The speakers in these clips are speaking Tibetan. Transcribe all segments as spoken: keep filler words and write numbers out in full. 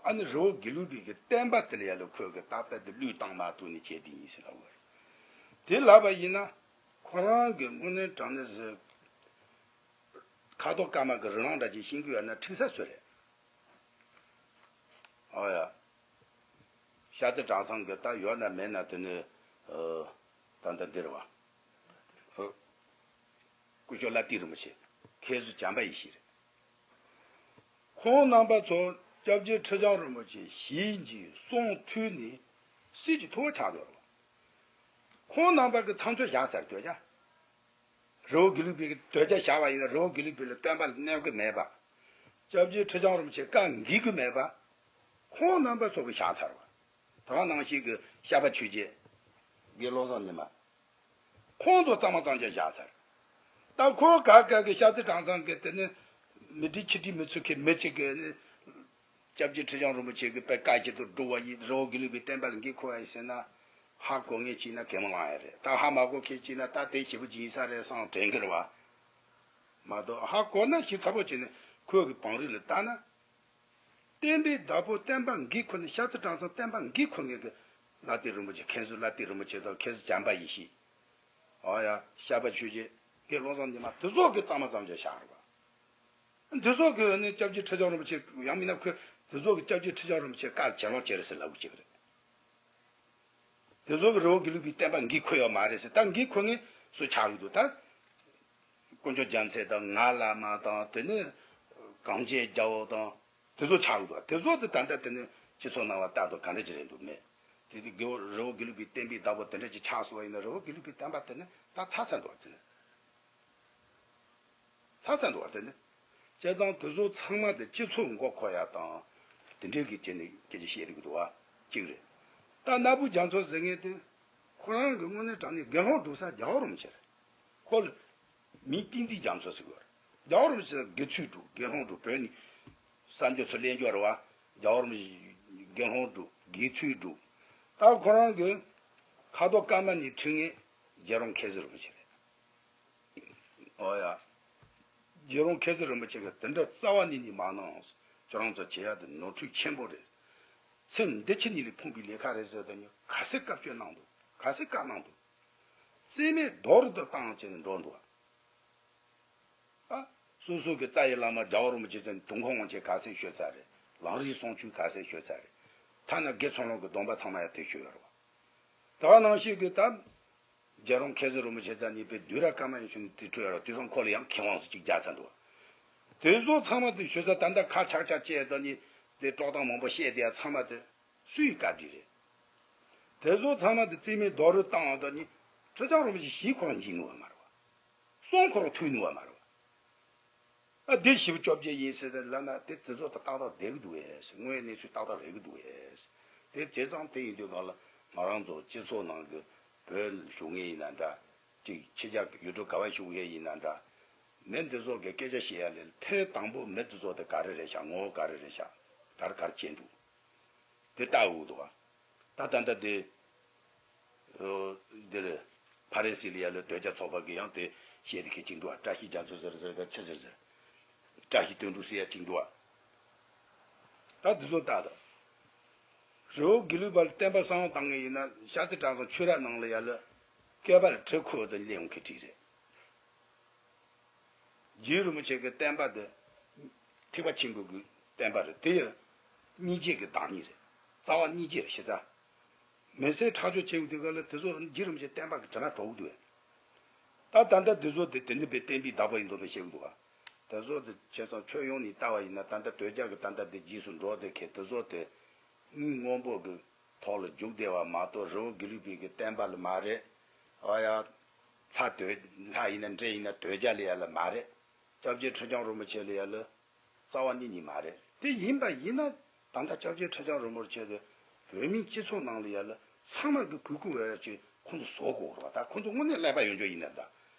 ཨ་ནི་རི་བོ་དགེ་ལུགས་པའི་གི་བསྟན་པ་དེ་ལ་ཡ་ལ་ཁོས་གི་རྟག་པར་དུ་བློས་བཏང་མ་ཐུབ་ནས་བྱས་དེ་ཡིན་ཟེར་ལབ་པ་རེད། དེ་ལབ་པ་ཡིན་ན་ཁོ་རང་གི་དངོས་གནས་དྲང་གནས་སུ་ཁ་དོག་དཀར་དམར་གི་རི་ལང་འདྲ་ཅིག་ཤེས་ཀྱི་ཡོད་ན་འགྲིག་ས་བཟོ་རེད། ཨོ་ཡ། ཤ་ཚ་གྲྭ་ཚང་གི་ད་ཡོད་ན་མེད་ན་དེ་ནི་ཨ་ད་ལྟ་འདིར་བ། ཨ་སྐུ་ཞབས་ལྷ་ལྡན་རིན་པོ་ཆེ། མཁན་ཟུར་བྱམས་པ་ཡེ་ཤེས་རེད། ཁོང་རྣམ་པ་ཚོ་སྐྱབས་རྗེ་ཁྲི་བྱང་རིན་པོ་ཆེ་ཞལ་གྱིས་གསུང་ཐོས་ནས་སྲིད་ཀྱི་ཐུ་བ་ཆགས་འགྲོ་རེད། ཁོང་རྣམ་པ་གི་མཚམས་ཚོད་བཞག་ཚར་དོད་ཀྱང་། རི་བོ་དགེ་ལུགས་པའི་དོལ་རྒྱལ་བཞག་པ་ཡིན་ན་རི་བོ་དགེ་ལུགས་པའི་ལ་སྟོན་པ་ལ་གནོད་གི་མེད་པ། སྐྱབས་རྗེ་ཁྲི་བྱང་རིན་པོ་ཆེ་བཀའ་འགལ་གི་མེད་པ། ཁོང་རྣམ་པ་ཚོ་གི་བཞག་ཚར་བ། ད་ག་ནང་བཞིན་གི་ཤར་པ་ཆོས་རྗེ། དགེ་བློ་བཟང་ཉི་མ། ཁོང་ཚོ་གཙང་མ་གཙང་རྐྱང་བཞག་ཚར། ད་ཁོ་ག་ག་གི་ཤ་ཚ་གྲྭ་ཚང་གི་དེ་ནི་མི་འགྲིག་ཕྱི་འགྲིག་མི་ཚུགས་མཁན་མི་གཅིག་གི་ནི། སྐྱབས་རྗེ་ཁྲི་བྱང་རིན་པོ་ཆེ་གི་དཔེ་བཀའ་བཞིན་དུ་སྒྲུབ་པ་ཡིན། རི་བོ་དགེ་ལུགས་པའི་བསྟན་པ་ལ་འགན་འཁུར་བ་ཡིན་ཟེར་ན། ཧ་གོ་ངེས་བྱས་ན་གད་མོ་ལངས་ཡ་རེད། ད་ཧ་མ་གོ་མཁན་བྱས་ན་ད་དེ་ཞེ་པོ་ཅིག་ཡིན་ས་རེད་བསམ་དྲན་གི་རེད་བ། མ་གཏོགས་ཧ་གོ་ན་ཞིབ་ཚགས་པོ་བྱས་ནས་ཁོའི་གི་བང་རིམ་ལ་བལྟས་ན། བསྟན་པའི་བདག་པོ་བསྟན་པ་འགན་འཁུར་ནས་ཤ་ཚ་གྲྭ་ཚང་བསྟན་པ་འགན་འཁུར་མཁན་གི་ལྷ་ལྡན་རིན་པོ་ཆེ། མཁན་ཟུར་ལྷ་ལྡན་རིན་པོ་ཆེ་དང་། མཁན་ཟུར་བྱམས་པ་ཡེ་ཤེས། ཨོ་ཡ། ཤར་པ་ཆོས་རྗེ། དགེ་བློ་བཟང་ཉི་མ། དེ་ཚོ་གི་གཙང་མ་གཙང་རྐྱང་བཞག་རེད་བ། འདི་ཚོ་གི་ནི་སྐྱབས་རྗེ་ཁྲི་བྱང་རིན་པོ་ཆེ། ཡང་མིན་ན་ཁོས་འདི་ཚོ་གི་སྐྱབས་རྗེ་ཁྲི་བྱང་རིན་པོ་ཆེ་བཀའ་གྱེན་ལོག་བྱས་རེད་ཟེར་ལབ་དགོས་ཀྱི་རེད། དེ་ཚོ་གི་རི་བོ་དགེ་ལུགས་པའི་བསྟན་པ་འགན་འཁུར་ཡོད་མ་རེད་ཟེར། ད་འགན་འཁུར་མཁན་སུ་ཆགས་ཀྱི་འདུག་ད་དཀོན་མཆོག་རྒྱལ་མཚན་དང་། ང་བླ་མ་དང་། དེ་ནས་གངས་ཅན་རྒྱལ་པོ་དང་། དེ་ཚོ་ཆགས་ཀྱི་འདུག་དེ་ཚོ་དེ་ད་ལྟ་དེ་ནས་སྤྱི་ཚོགས་ནང་ལ་ལྟ་དུས་ག་འདྲ་ཅིག་རེད་འདུག་མེད། དེ་དུས་རི་བོ་དགེ་ལུགས་པའི་བསྟན་པའི་བདག་པོ་དེ་འདྲ་ཅིག་ཆགས་སོང་བ་ཡིན་ན། རི་བོ་དགེ་ལུགས་པའི་བསྟན་པ་དེ་ནི་ད་ཚར་ཚར་འདུག་དེ་ནི། ཚར་ཚར་འདུག་བ། དེ་ནི་བྱས་ཙང་དེ་ཚོ་ཚང་མ་དེ་སྤྱི་ཚོགས་མགོ་འཁོར་ཡ་དང་། དེ་འདྲའི་གི་བྱས་ནས་སྐད་ཆ་བཤད་རིགས་འདུག་བ། གཅིག་རེད། ད་ནག་པོ་རྒྱ་མཚོ་ཟེར་མཁན་དེ་ཁོ་རང་གི་དངོས་གནས་དྲང་གནས་དགེ་སློང་སྒྲུབ་ས་རྒྱལ་བ་རིན་པོ་ཆེ་རེད། ཁོ་ལ་མིང་བསྟན་འཛིན་རྒྱ་མཚོ་ཟེར་གི་ཡོད་རེད། རྒྱལ་བ་རིན་པོ་ཆེ་དགེ་ཚུལ་སྒྲུབ། དགེ་སློང་སྒྲུབ། བོད་ནས་གསར་འབྱོར་ཚོ་གླེང་རྒྱུ་རེད་བ། རྒྱལ་བ་རིན་པོ་ཆེ་དགེ་སློང་སྒྲུབ། དགེ་ཚུལ་སྒྲུབ། ད་ཁོ་རང་གི་ཁ་དོག་དཀར་དམར་གཉིས་ཁྲིད་མཁན་རྗེ་རོང་མཁན་ཟུར་རིན་པོ་ཆེ་རེད། ཨོ་ཡ། རྗེ་རོང་མཁན་ཟུར་རིན་པོ་ཆེ་གིས་དེ་འདྲ་རྩ་བ་ཉིད་ནས་མ་གནང་། ཁྱོད་རང་ཚོ་བྱེད་ཡ་དེ་ནོར་འཁྲུལ་ཆེན་པོ་རེད། ཚེ་འདི་ཕྱི་གཉིས་ལ་ཕོངས་པའི་ལས་ཀ་རེད་ཟེར་དུས་ནི་ག་ཚོད་བཀའ་བཀྱོན་གནང་འདུག་ག་ཚོད་བཀའ་གནང་འདུག་རྩིས་མེད་རྡོག་རོལ་དུ་བཏང་བྱས་ནས་འགྲོ་འདུག་ཨ། སོ་སོ་གི་རྩ་བའི་བླ་མ་རྒྱལ་བ་རིན་པོ་ཆེ་ཚོ་དུང་ཁང་དབང་ཆེན་ག་ཚོད་ཤོད་ཚར་རེད། ལམ་རིམ་གསུང་ཆོས་ག་ཚོད་ཤོད་ཚར་རེད། ཐ་ན་དགེ་ཚུལ་སློང་གི་སྡོམ་པ་ཚང་མ་ཡང་དེ་ཤོད་ཡོད་རེད་བ། ད་ག་ནང་བཞིན་གྱི་ད། རྗེ་རོང་མཁན་ཟུར་རིན་པོ་ཆེ་རྩ་གཉིས་པའི་བསྡུས་གྲྭ་ཀརྨ་ཡིན་ཞུ་ནས་དེ་འཕྲོས་ཡོད་རེད། དེ་ཚོ་ཁོ་ལ་ཡང་ཁེ་དབང་ཟེར་གཅིག་རྒྱག་ཚར་འདུག་དེ་ཚོ་ཚང་མ་དེ་ཞུ་ས་ད་ལྟ་ཁ་ཆག་ཆག་བྱས་དོ་ནི་དེ་དཀྲོག་གཏམ་མང་པོ་བཤད་དེ་ཡ་ཚང་མ་དེ་སུའི་བཀའ་དྲིན་རེད། དེ་ཚོ་ཚང་མ་དེ་རྩིས་མེད་རྡོག་རོལ་བཏང་བ་དོ་ནི་ཁྲི་བྱང་རིན་པོ་ཆེ་ཞིག་ཁོ་རང་འཇིགས་ནུས་པ་མ་རེད་བ། གསུང་ཁོ་རང་ཐོས་ནུས་པ་མ་རེད་བ། ཨ་འདི་ཞིབ་བཅོ་བརྒྱད་ཡིན་ཟེར་ཏེ་ལབ་ན་དེ་དེ་ཚོ་དང་ཏག་ཏག་བསྡད་ཀྱི་འདུག་ཨེ། དངོས་ཡོད་གནས་ཚུལ་ཏག་ཏག་རེད་ཀྱི་འདུག་ཨེ། དེ་བྱས་ཙང་དེ་ཡིན་དུས་གང་ལ་ང་རང་ཚོ་སྤྱི་ཚོགས་ནང་གི་བོད་ལ་བཞུགས་མཁན་ཡིན་ན་འདྲ། ཅིག་ཕྱི་རྒྱལ་ཡུལ་གྲུ་ག་བ་བཞུགས་མཁན་ཡིན་ན་འདྲ། མི་འདི་ཚོ་གི་སྐད་ཆ་བཤད་ཡ་ལས་ཐེངས་དང་པོ་མི་འདི་ཚོ་དེ་ག་རེ་རེད་ཤག་ངོ་བོ་ག་རེ་རེད་ཤག་ག་རེ་ག་རེ་བྱས་འདུག་དེ་ལྟ་འུ་འདུག་བ། ད་ད་ལྟ་དེ། འདིར་ཕ་རི་སི་ལ་ཡ་ལ་དོལ་རྒྱལ་ཚོགས་པ་གི་ཡང་དེ་བཤད་དེ་གི་གཅིག་འདུག་བ། བཀྲ་ཤིས་རྒྱ་མཚོ་ཟེར་ཟེར་ག་ཆི་ཟེར་ཟེར། བཀྲ་ཤིས་དོན་གྲུབ་ཟེར་ཡ་གཅིག་འདུག་བ། ད་འདི་ཚོ་ལྟ་དང་། རི་བོ་དགེ་ལུགས་པ་ལ་བསྟན་པ་གསང་བ་བཏང་ངེས་ཡིན་ན་ཤ་ཚ་གྲྭ་ཚང་ཆོས་ར་ནང་ལ་ཡ་ལ་བསྐལ་པར་ཁྲི་ཁོ་དང་སླེབས་ཡོང་མཁན་ཅིག་རེད། རྗེ་རིན་པོ་ཆེ་གི་བསྟན་པ་འདི་ཐེག་པ་ཆེན་པོ་གི་བསྟན་པ་རེད། དེ་ཡང་སྙིང་རྗེ་གི་བདག་ཉིད་རེད། རྩ་བ་སྙིང་རྗེ་རེད་ཤི་ཚ། མི་སེར་ཁྲག་སྦྱོར་བྱེད་ཀྱི་དུས་སྐབས་ལ་དེ་ཚོ་རྗེ་རིན་པོ་ཆེ་བསྟན་པ་གི་དྲིན་ལ་གྲོགས་འདུག་ད་ད་ལྟ་དེ་ཚོ་དེ་དེ་ནི་པའི་བསྟན་པའི་བདག་པོ་ཡིན་མདོག་མི་བཤད་ཀྱི་འདུག་ག་དེ་ཚོ་དེ་བྱས་ཙང་ཁྱོན་ཡོངས་ནས་ལྟ་བ་ཡིན་ན་ད་ལྟ་དོལ་རྒྱལ་གི་ད་ལྟ་དེ་རྗེས་སུ་འགྲོ་བསྡད་མཁན་དེ་ཚོ་དེ་གཉིད་སྔོན་པོ་གི་ཐོག་ལ་རྒྱུག་བསྡད་པ་མ་གཏོགས་རི་བོ་དགེ་ལུགས་པའི་གི་བསྟན་པ་ལ་མ་རེད། ཨ་ཡ། ལྷ་དོལ། ལྷ་ཡིན་ན་འདྲེ་ཡིན་ན་དོལ་རྒྱལ་ལ་ཡ་ལ་མ་རེད། སྐྱབས་རྗེ་ཁྲི་བྱང་རིན་པོ་ཆེ་ལ་ཡ་ལ་རྩ་བ་ཉིད་ནས་མ་རེད། དེ་ཡིན་པ་ཡིན་ན་ད་ལྟ་སྐྱབས་རྗེ་ཁྲི་བྱང་རིན་པོ་ཆེ་དེ་བོད་མིའི་སྤྱི་ཚོགས་ནང་ལ་ཡ་ལ་ཚང་མ་གི་གུས་བཀུར་འོས་ཡ་ཅིག་ཁོང་ཚོ་བཟོ་དགོས་རེད་བ། ད་ཁོང་ཚོ་དངོས་གནས་ཀླད་པ་ཡོད་འཇོག་ཡིན་ན་ད།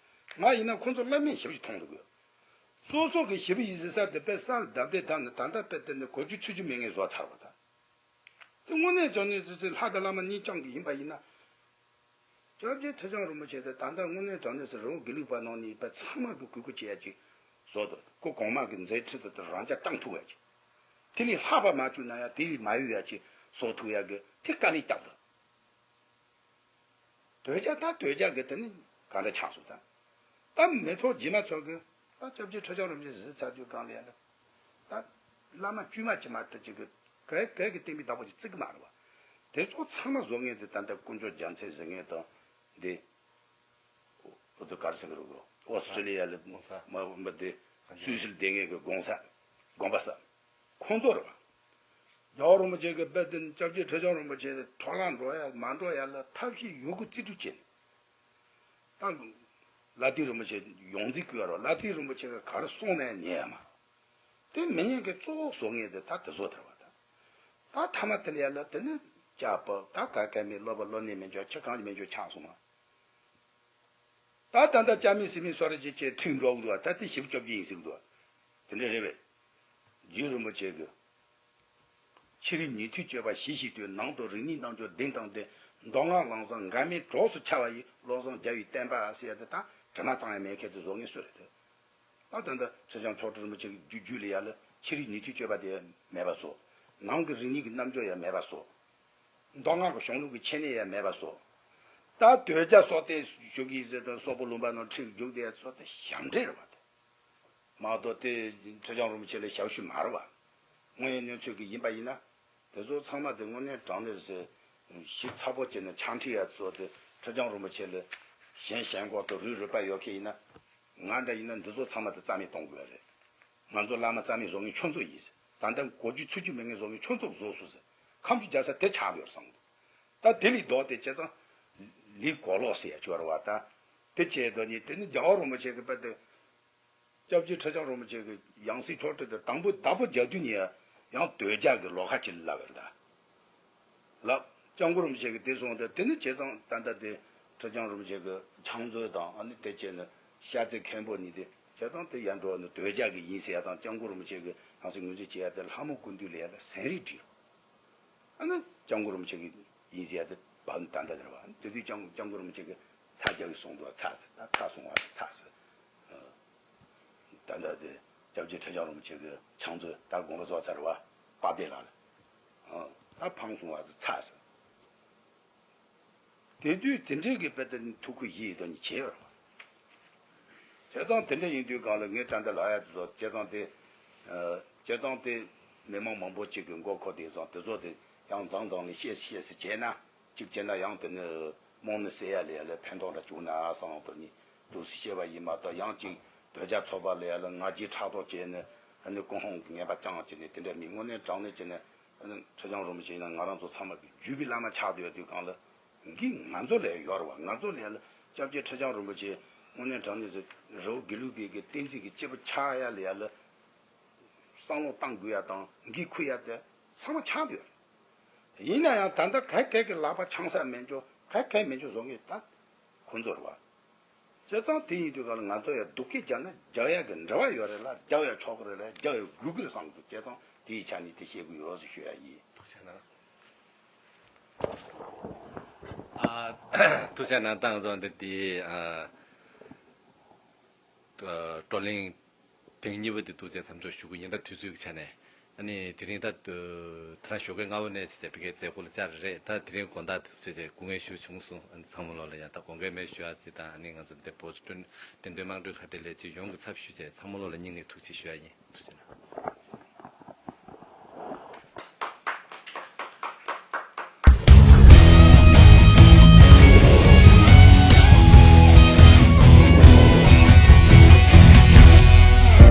ང་ཡིན་ན་ཁོང་ཚོ་བླ་མེད་ཞེ་པོ་ཅིག་མཐོང་འདུག་གི། སོ་སོ་གི་ཞེ་པོ་ཡིན་ཟེར་ས་དེ་དཔེ་སར་བརྡབ་བརྡབ་བརྡབ་ནས་ད་ལྟ་དཔེ་དེ་ནས་གོ་རྒྱུ་ཆུ་རྒྱུ་མེད་མཁན་བཟོ་ཚར་བ་ད། དེ་དངོས་གནས་དྲང་གནས་སུ་ཚེ་ལྷ་དང་བླ་མ་གཉིས་རྐྱང་གི་ཡིན་པ་ཡིན་ན། སྐྱབས་རྗེ་ཁྲི་བྱང་རིན་པོ་ཆེ་དེ་ད་ལྟ་དངོས་གནས་དྲང་གནས་སུ་རི་བོ་དགེ་ལུགས་པ་ནང་ནས་ཡིན་པ་ཚང་མ་གི་གུས་བཀུར་བྱེད་ཡ་ཅིག་བཟོ་འདུག་སྐུ་གོང་མ་གི་མཛད་འཕྲིན་དེ་དེ་རང་རྐྱ་བཏང་ཐུབ་ཡ་ཅིག་དེ་ལས་ལྷག་པ་མ་བྱུང་ན་ཡང་དེ་ལས་མ་ཡོད་ཡ་ཅིག་བཟོ་ཐུབ་ཡ་གི་དེ་དཀའ་ལས་བརྒྱབ་འདུག་དོལ་རྒྱལ་དང་དོལ་རྒྱལ་གི་དེ་ནི་ག་འདྲ་ཆགས་སོང་ད། ད་མི་ཐོག་རྗེས་མ་ཚོ་གི་ད་སྐྱབས་རྗེ་ཁྲི་བྱང་རིན་པོ་ཆེ་གཟིགས་ཚར་དུས་གང་ལ་ཡ་ལ། ད་བླ་མ་དཀྱུས་མ་ཅི་མ་ཐུབ་ཅིག་གི་གལ་གལ་གི་བསྟན་པའི་བདག་པོ་ཅིག་བརྩི་གི་མ་རེད་བ། དེ་ཚོ་ཚང་མ་བཟོ་ངེས་དེ་ད་ལྟ་དཀོན་མཆོག་རྒྱལ་མཚན་ཟེར་མཁན་དང་འདི། འོ་དེ་ག་རེ་ཟེར་གི་རེད་གོ། ཨོ་སི་ཀྲི་ལི་ཡ་ལ་གོང་ས། མ་མ་དེ་སུད་སིར་བསྡད་མཁན་གི་གོང་ས་དགོན་པ་ས་ཁོང་ཚོ་རེད་བ། རྒྱལ་བ་རིན་པོ་ཆེ་གི་དཔེ་དེ་སྐྱབས་རྗེ་ཁྲི་བྱང་རིན་པོ་ཆེ་འཕྲོ་བརླག་འགྲོ་ཡ་མ་འགྲོ་ཡ་ལ་ཐབས་ཤེས་ཡོད་རྒུ་རྩིས་སྤྲོད་བྱས་ནས། ད་ལ་དྭགས་རིན་པོ་ཆེ་ཡོངས་འཛིན་བསྐུལ་བ་རེད་བ། ལ་དྭགས་རིན་པོ་ཆེ་གི་ག་རེ་གསུངས་ན་ཉན་ཡ་མ། དེ་མི་ཉན་གི་གཙོ་བོ་བཟོ་ངེས་དེ་ད་དེ་བཟོ་ཐར་བ་ད། ད་ཐ་མ་དེ་ལ་ཡ་ལ་དེ་ནི་སྐྱ་བབ་ད་ག་ག་མེད་སློབ་པ་སློབ་གཉེར་མེད་འཇོག་ཆ་གང་ཡང་མེད་འཇོག་ཆགས་སོང་ང་། ད་ད་ལྟ་སྐྱ་མི་སེར་མི་སོ་ར་ཅེ་ཅེ་ཁྲིག་འགྲོ་གི་འདུག་ད་དེ་ཞིབ་སྐྱོབ་ཀྱི་ཡིན་ཟེར་གི་འདུག་དེ་འདྲ་རེད་པས། རྗེ་རིན་པོ་ཆེ་གི། ཕྱི་རིག་ཉན་ཐོས་སྤྱོད་པ་ཞི་ཞིང་དུལ། ནང་དུ་རིག་གནས་རྣམ་དཔྱོད་ལྡན་དང་ལྡན། མདོ་སྔགས་ལམ་བཟང་འགལ་མེད་གྲོགས་སུ་འཆར་བ་ཡི། བློ་བཟང་རྒྱལ་བའི་བསྟན་པ་ཟེར་ཡ་དེ་ད་དྲི་མ་གཙང་ཡ་མེད་མཁན་དེ་བཟོ་ངེས་སུ་རེད་དེ། ད་ད་ལྟ་ཁྲི་བྱང་མཆོག་སྤྲུལ་རིན་པོ་ཆེ་གི་རྒྱུད་རྒྱུད་ལ་ཡ་ལ་ཕྱི་རིག་ཉན་ཐོས་སྤྱོད་པ་དེ་མེད་པ་བཟོ། ནང་གི་རིག་གནས་ཀྱི་རྣམ་དཔྱོད་ཡ་མེད་པ་བཟོ། མདོ་སྔགས་ཀྱི་གཞུང་ལུགས་ཀྱི་ཆེ་གནས་ཡ་མེད་པ་བཟོ། ད་དོལ་རྒྱལ་སོགས་དེ་ཞུ་གི་ཟེར་དང་སོག་པོ་ལུང་པ་ནང་ཁྲིད་རྒྱུགས་དེ་ཡ་ཚོ་དེ་ཞབས་འདྲེན་རེད་བ་དེ། མ་གཏོགས་དེ་ཁྲི་བྱང་རིན་པོ་ཆེ་ལ་ཞབས་ཞུ་མ་རེད་བ། དངོས་ཡོད་གནས་ཚུལ་གྱི་ཡིན་པ་ཡིན་ན། དེ་ཚོ་ཚང་མ་དེ་དངོས་གནས་དྲང་གནས་ཟེར། ཞིབ་ཚགས་པོ་བྱས་ནས་ཕྱག་བྲིས་ཡ་ཚོ་དེ་ཁྲི་བྱང་རིན་པོ་ཆེ་ལ་ཞེན་ཞེན་ཁོག་ཏུ་རུས་རུས་པ་ཡོད་མཁན་ཡིན་ན། ང་འདྲ་ཡིན་ན་འདི་ཚོ་ཚང་མ་དེ་རྩ་མེད་གཏོང་དགོས་རེད། ང་ཚོ་བླ་མ་རྩ་མེད་བཟོ་མཁན་ཁྱོད་ཚོ་ཡིན་ཟེར། ད་ལྟ་གོ་རྒྱུ་ཚུགས་རྒྱུ་མེད་མཁན་བཟོ་མཁན་ཁྱོད་ཚོ་བཟོ་སོང་ཟེར། ཁམས་ཀྱི་རྒྱལ་ས་དེ་ཆགས་ཡོད་བསམ་གི། ད་དེ་ལས་ལྡོག་སྟེ་བྱས་ཙང་། ལས་གོ་ལོག་ཟེར་ཡ་ཅིག་ཡོད་རེད་བ་ད། དེ་བྱས་དོ་ནི་དེ་ནི་རྒྱལ་བ་རིན་པོ་ཆེ་གི་དཔེ་དེ། སྐྱབས་རྗེ་ཁྲི་བྱང་རིན་པོ་ཆེ་གི་ཡང་སྲིད་མཆོག་སྤྲུལ་དེ་དང་པོ་བདག་པོ་རྒྱག་དུས་ནས་ཡང་དོལ་རྒྱལ་གི་ལོགས་ཁ་ཅིག་ལབ་པ་རེད་ད། ལགས། སྐྱབས་མགོན་རིན་པོ་ཆེ་གིས་དེ་གསུངས་ཏེ་དེ་ནི་བྱས་ཙང་ད་ལྟ་དེ་ཁྲི་བྱང་རིན་པོ་ཆེ་གི་ཕྱག་མཛོད་དང་ཨ་ནི་དེ་བྱས་ནས་ཤར་རྩེ་མཁན་པོ་གཉིས་དེ་བྱས་ཙང་དེ་ཡར་འགྲོ་བ་ནི་དོལ་རྒྱལ་གི་ཡིན་ཟེར་ཡ་དང་སྐྱབས་མགོན་རིན་པོ་ཆེ་གི་ཡང་སྲིད་ངོས་འཛིན་བྱེད་ཡ་དེ་ལྷ་མོ་སྐུ་མདུན་ལ་ཡ་ལ་ཟན་རིལ་བྲིས། ཨ་ནི་སྐྱབས་མགོན་རིན་པོ་ཆེ་གི་ཡིན་ཟེར་ཡ་དེ་བབ་ནི་ད་ལྟ་དེ་རེད་བ། དེ་དུས་སྐྱབས་སྐྱབས་མགོན་རིན་པོ་ཆེ་གི་ཚ་རྒྱག་གི་གསུངས་འདུག་ཚ་ཟེར་ད་ཚ་གསུང་བ་ཚ་ཟེར། ད་ལྟ་དེ་སྐྱབས་རྗེ་ཁྲི་བྱང་རིན་པོ་ཆེ་གི་ཕྱག་མཛོད་ད་དགོངས་པ་རྫོགས་ཚར་བ་དཔལ་ལྡན་ལགས་ལ། ད་ཕངས་སོང་བ་ཚ་ཟེར། དེ་དུས་དེ་འདྲའི་གི་དཔེ་དེ་ཐུགས་ཁུར་བཞེས་ཡོད་དོ་ནི་བྱས་ཡོད་རེད་བ། བྱས་ཙང་དེ་འདྲ་ཡིན་དུས་གང་ལ་ངས་ད་ལྟ་ལབ་ཡ་དེ་ཚོ་བྱས་ཙང་དེ། བྱས་ཙང་དེ་མི་མང་མང་པོ་ཅིག་གི་མགོ་འཁོར་དེ་ཙང་དེ་ཚོ་དེ་ཡང་མཛངས་མཛངས་ནས་བཤད་སྲིད་བཤད་སྲིད་བྱས་ན། གཅིག་བྱས་ན་ཡང་དེ་ནི་རྨོངས་ནི་སེལ་ཡ་ལ་ཡ་ལ་ཕན་ཐོགས་འདྲ་བྱུང་ན་བསམ་དོ་ནི་འདུག་སེ་བཤད་པ་ཡིན་མ་གཏོགས་ཡང་གཅིག་དོལ་རྒྱལ་ཚོགས་པ་ལ་ཡ་ལ་ང་རྒྱལ་ཕྲག་དོག་བྱས་ནས་ཨ་ནི་ཀུན་སློང་གི་ངན་པ་བཅངས་བྱས་ནས་དེ་འདྲ་མི་དངོས་གནས་དྲང་གནས་བྱས་ནས་ཨ་ནི་ཁྲི་བྱང་རིན་པོ་ཆེ་ཡིན་ན་ང་རང་ཚོ་ཚང་མ་གི་བརྒྱུད་པའི་བླ་མ་ཆགས་བསྡད་ཡོད་དུས་གང་ལ་འགན་ང་ཚོ་ལ་ཡ་ཡོད་རེད་བ། ང་ཚོ་ལ་ཡ་ལ་སྐྱབས་རྗེ་ཁྲི་བྱང་རིན་པོ་ཆེ་དངོས་གནས་དྲང་གནས་ཟེར་རི་བོ་དགེ་ལུགས་པའི་གི་བསྟན་འཛིན་གི་སྐྱེས་བུ་ཆགས་ཡ་ལ་ཡ་ལ། བསམ་བློ་བཏང་དགོས་ཡ་དང་འགན་འཁུར་ཡ་དེ་ཚང་མ་ཆགས་བསྡད་ཡོད་རེད། ཡིན་ན་ཡང་ད་ལྟ་ག་གེ་གི་ལག་པ་འཆང་ས་མེད་འཇོག་ག་གེ་མེད་འཇོག་བཟོ་ངེས་ད་ཁོ་ཚོ་རེད་བ། བྱས་ཙང་དེ་ཡིན་དུས་ག་ལ་ང་ཚོ་ཡ་སྡུག་སྐད་རྒྱག་ན་རྒྱག་ཡ་གི་འབྲེལ་བ་ཡོད་རེད་ལ་རྒྱག་ཡ་ཆོག་གི་རེད་ལ་རྒྱག་ཡ་དགོས་གི་རེད་བསམ་གི་འདུག་བྱས་ཙང་དེའི་ཆ་ནས་དེ་བཤད་གི་ཡོད་ཟེར་ཞུ་ཡ་ཡིན། ཐུགས་རྗེ་གནང་། ཨ། ཐུགས་རྗེ་གནང་། ད་ང་ཚོ་འདི་དེ་ཨ། བགྲོ་གླེང་ཐེངས་གཉིས་པ་དེ་འདུག་སེ་མཚམས་འཇོག་ཞུ་གི་ཡིན། ད་དུས་ཚོད་ཀྱི་ཆ་ནས་ཨ་ནི་དེ་རིང་ད་ད་རང་ཞོགས་ཀས་སྔ་པོ་ནས་བྱས་བི་ཀའི་མཛད་སྒོ་ལ་བཅར་རེད། ད་དེ་རིང་དགོང་དག་དུས་ཚོད་བྱས་སྐུ་ངལ་ཞུ་བྱུང་སོང་། ཨ་ནི་ཚང་མ་ལོག་ལ་ཡང་ད་དགོངས་འགལ་མེད་ཞུ་ཡ་ཅིག་དང་ཨ་ནི་ང་ཚོ་འདི་བོད་བསྟན་བསྟན་དོན་དམངས་ཁྲོད་ཁ་བརྡའི་ལས་བྱེད་ཡོངས་ཀྱི་ཚབ་ཞུས་བྱས་ཚང་མ་ལོག་ལ་སྙིང་ནས་ཐུགས་རྗེ་ཞུ་ཡ་ཡིན། ཐུགས་རྗེ་གནང་།